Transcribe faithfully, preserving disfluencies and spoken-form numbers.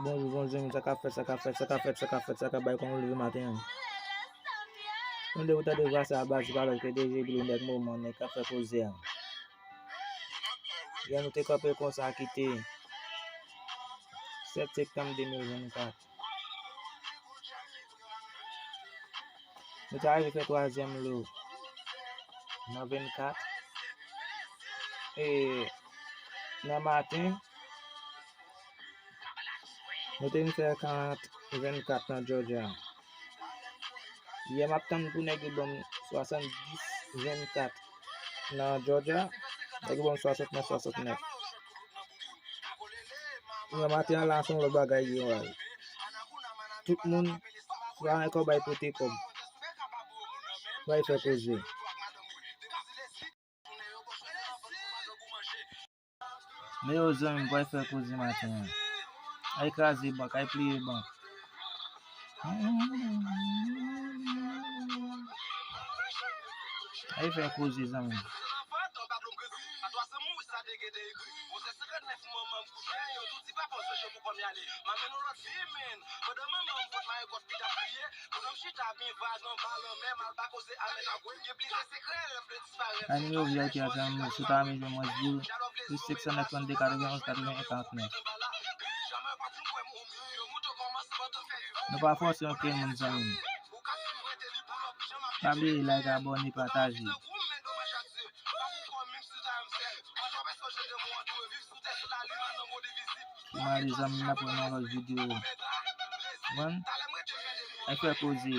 Bonjou, bonjou, moun, sa k ap fèt, sa k ap fèt, sa k ap fèt, sa k ap fèt, sa k ap bay kòman w leve maten an? Moun de ou tande vwa sa a, baz, se pa lòt ke D J Blue, nèg moman, nèg k ap fè koze a. Yè nou te kanpe konsa, kite sèt septanm de mil vennkat. Nou ta rive fè twazyèm lo nan vennkat. E nan maten, nou te vin fè karant vennkat nan Georgia. Yè m ap tann pou nèg yo ban m swasanndis vennkat nan Georgia. Nèg yo ban m swasantnèf, swasantnèf. Nan maten an la, se yon lòt bagay yo al. Tout moun, swa yon kòb bay pote kòb. Bay fè koze. Men yo zanmi, bay fè koze maten an. Ay kraze bank, ay pliye bank. Ay fè koze, zanmi. An nimewo V I P a, zanmi, si w ta renmen jwenn mwen, di l, plis senk san nèf, trannde, katrevenn onz, katrevenn onz, karantnèf. Nou pa fòse ankenn moun, zanmi. Pa bliye like, abòne, pataje. Mwen ale, zanmi, n ap wè nan lòt videyo. Konprann? Ay fè koze.